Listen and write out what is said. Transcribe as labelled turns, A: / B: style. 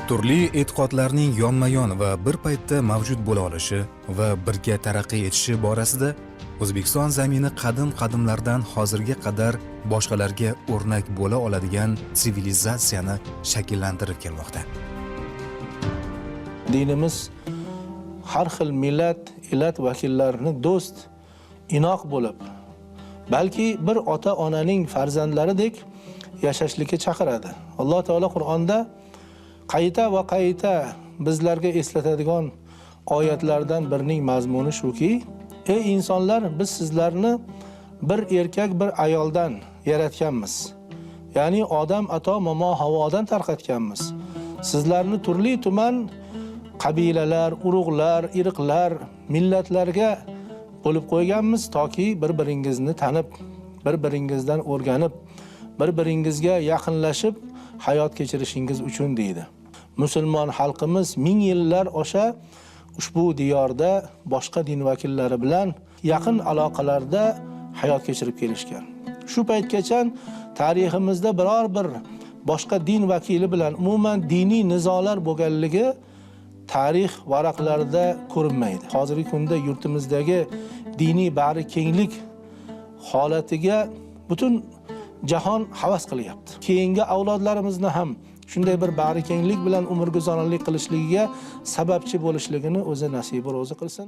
A: Turli e'tiqodlarning yonma-yon va bir paytda mavjud bo'la olishi va birga taraqqiy etishi borasida O'zbekiston zamini qadim-qadimlardan hozirga qadar boshqalarga o'rnak bo'la oladigan sivilizatsiyani shakllantirib kelmoqda.
B: Dinimiz har xil millat, elat vakillarini do'st, inoq bo'lib, balki bir ota-onaning farzandlaridek yashashlikka chaqiradi. Alloh taolo Qur'onda qayta va qayta bizlarga eslatadigan oyatlardan birining mazmuni shuki, ey insonlar, biz sizlarni bir erkak, bir ayoldan yaratganmiz. Ya'ni Odam ato momo Havodan tarqatganmiz. Sizlarni turli tuman qabilalar, urug'lar, irqlar, millatlarga bo'lib qo'yganmiz, toki bir-biringizni tanib, bir-biringizdan o'rganib, bir-biringizga yaqinlashib hayot kechirishingiz uchun deydi. Musulmon xalqimiz ming yillar osha ushbu diyorda boshqa din vakillari bilan yaqin aloqalarda hayot kechirib kelishgan. Shu paytgacha tariximizda biror bir boshqa din vakili bilan umuman diniy nizolar bo'lganligi tarix varaqlarida ko'rinmaydi. Hozirgi kunda yurtimizdagi diniy bag'ri kenglik holatiga butun jahon havas qilyapti. Keyingi avlodlarimizni ham shunday bir bag'ri kenglik bilan umrguzaronlik qilishligiga sababchi bo'lishligini o'zi nasibi ro'zi qilsin.